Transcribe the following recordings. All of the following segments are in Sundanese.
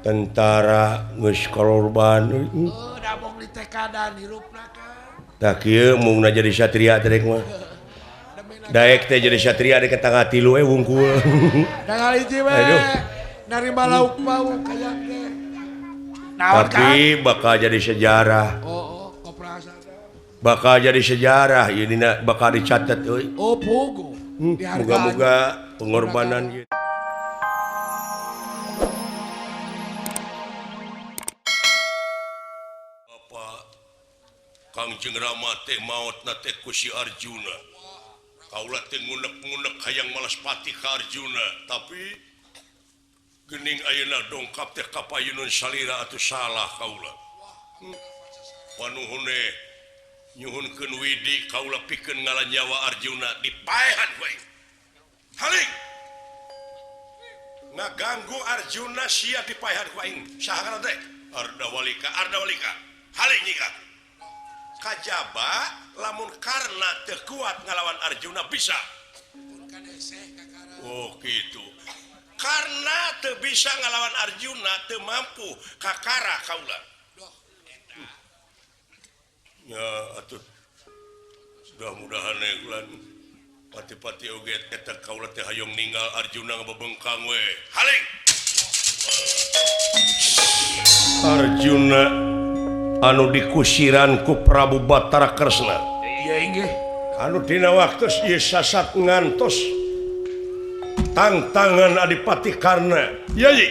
Tentara geus korban. Heuh, da bong ditekadan hirupna kan. Tah kieu mungna jadi satria teh rek mah. Daek teh jadi satria rek tanggal 3 we wungkul. Tanggal 1 we. Narima lauk pauk kaya teh. Tapi bakal jadi sejarah. Oh, koperasana. Bakal jadi sejarah ieu dina bakal dicatat euy. Oh, pugu. Moga-moga pengorbanan gitu. Bapak Kangjeng Rama teh maotna teh ku si Arjuna. Kaula teh ngunek-ngunek hayang malas pati ka Arjuna, tapi geuning ayeuna dongkap teh ka payunun salira atuh salah kaula. Panuhune nyuhunkeun widi kaula pikeun ngalanyawa Arjuna dipaehan ku aing. Haling. Ngaganggu Arjuna sia dipaehan ku aing. Saha ngaran teh? Ardawalika, Ardawalika. Haling nyika. Kajaba lamun Karna teu kuat ngalawan Arjuna bisa. Oh gitu. Karena teu bisa ngalawan Arjuna teu mampu kakara kaula. Ya atuh mudah-mudahan ulan pati-pati oge eta kaula teh hayang ninggal Arjuna ngabebengkang we. Haling. Arjuna anu dikusiran ku Prabu Batara Kresna. Iya inggih. Anu dina waktu ieu sasat ngantos tangtangan Adipati Karna. Iya ye.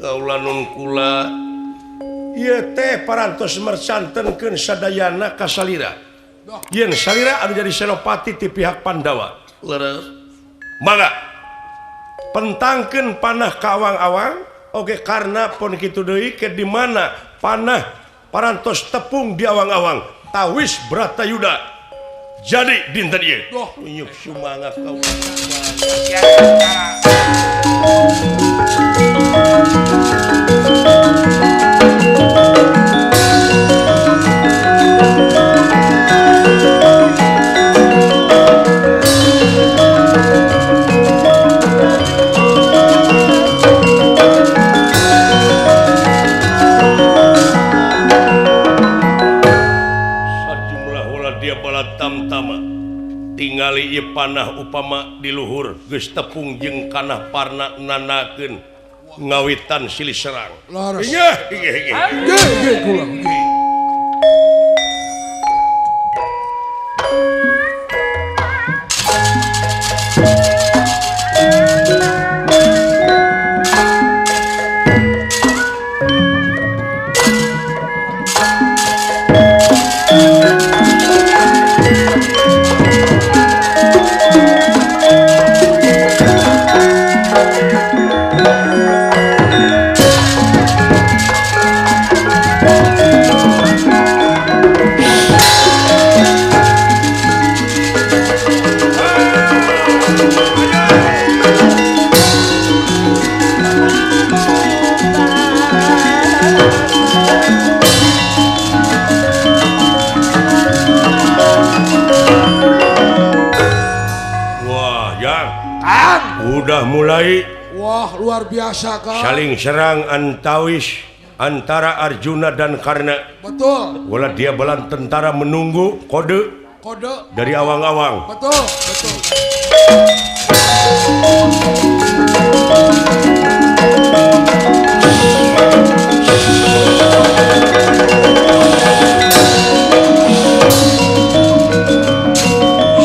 Kaula nun kula ieu teh parantos mercantenkeun sadayana ka salira. Yen salira anu jadi senopati ti pihak Pandawa. Leres. Mangga pentangkeun panah ka awang-awang oge Karna pon kitu deui ke di mana panah parantos tepung di awang-awang tawis Bratayuda. Jadi dinten ieu. Unyuk sumangat kaula. Tingali ieu panah upama di luhur geus tepung jeung kanah parna nanakeun ngawitan silih serang. Inggih, inggih, inggih. Inggih, kula. Udah mulai. Wah, luar biasa Kang. Saling serang antawis antara Arjuna dan Karna. Betul. Wala dia belan tentara menunggu kode. Kode dari awang-awang. Betul, betul.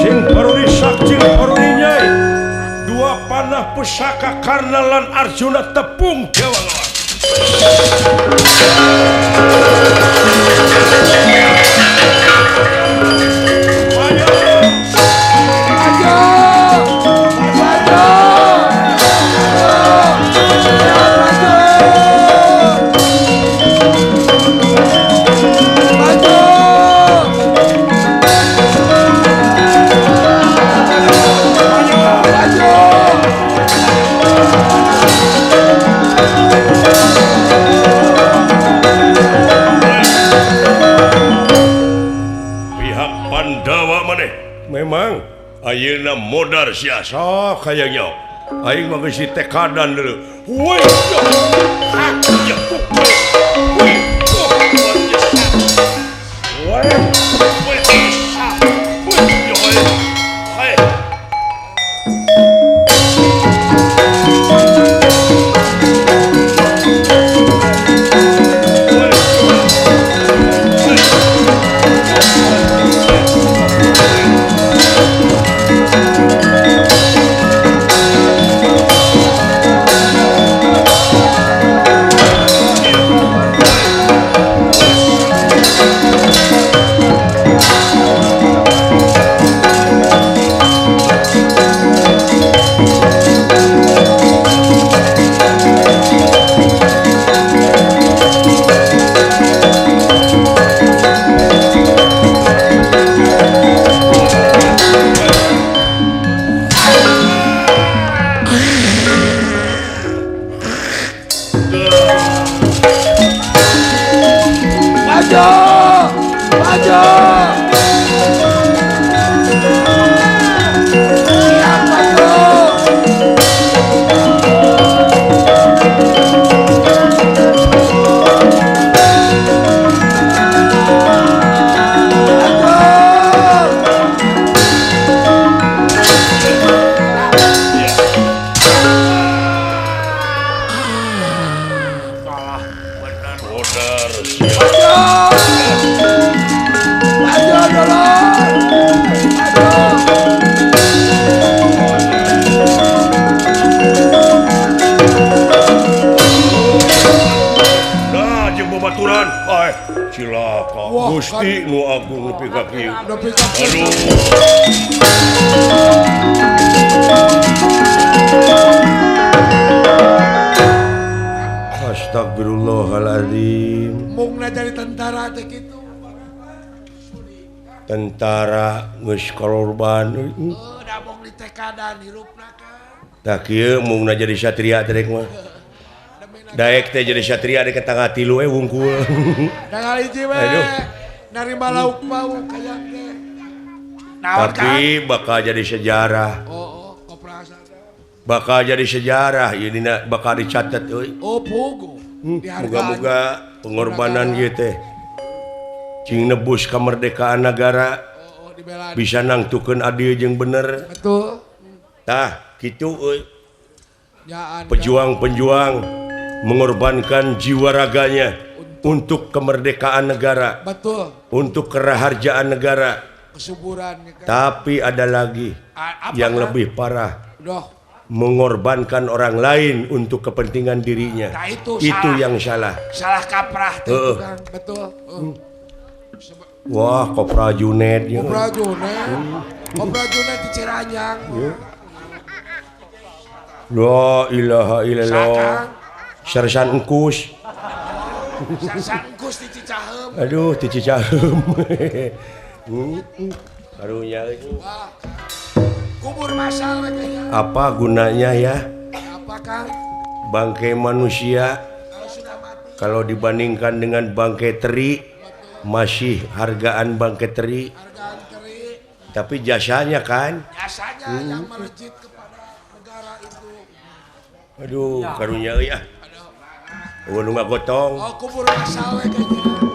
Sing paruri sakti paruri nyai. Dua panah pusaka Karna lan Arjuna tepung di awang-awang. Memang ayeuna modar sia sok hayang nyaho. Aing mah geus tekadan deuleu. Woi. Cilaka Gusti nu agung nepi ka kieu. Aduh. Astagfirullahaladzim. Mungna jadi tentara teh kitu. Tentara geus korban. Heuh, da mung ditekadan hirupna kan. Tah kieu mungna jadi satria teh mah. Daek teh jadi satria di tangga tilu we wungkul. Tanggal hiji we. Narima lauk pauk hayang teh. Tapi bakal jadi sejarah. Oh, koperasi. Bakal jadi sejarah ieu dina bakal dicatat euy. Oh, pugu. Moga-moga pengorbanan ieu teh cing nebus kemerdekaan negara. Bisa nangtukeun adil jeung bener. Betul. Tah, kitu euy. Pejuang-pejuang mengorbankan jiwa raganya untuk kemerdekaan negara. Betul. Untuk keraharjaan negara. Kesuburan. Tapi ada lagi yang kan? Lebih parah. Duh. Mengorbankan orang lain untuk kepentingan dirinya. Nah, itu salah. Yang salah. Salah kaprah. Kan. Betul. Wah, Kopra Junet. Kopra Junet. Kopra Junet di Ciranyang. La ilaha illallah. Sersan Engkus. Sersan Engkus di Cicaheum. Aduh, di Cicaheum. Karunya. Kubur masal kayaknya. Apa gunanya ya? Apa, Kang? Bangkai manusia kalau sudah mati. Kalau dibandingkan dengan bangkai teri, masih hargaan bangkai teri. Hargaan teri. Tapi jasanya kan? Jasanya yang melejit kepada negara itu. Aduh, karunya euy ah. Eueuh nu ngagotong. Oh, kubur masal we kayaknya.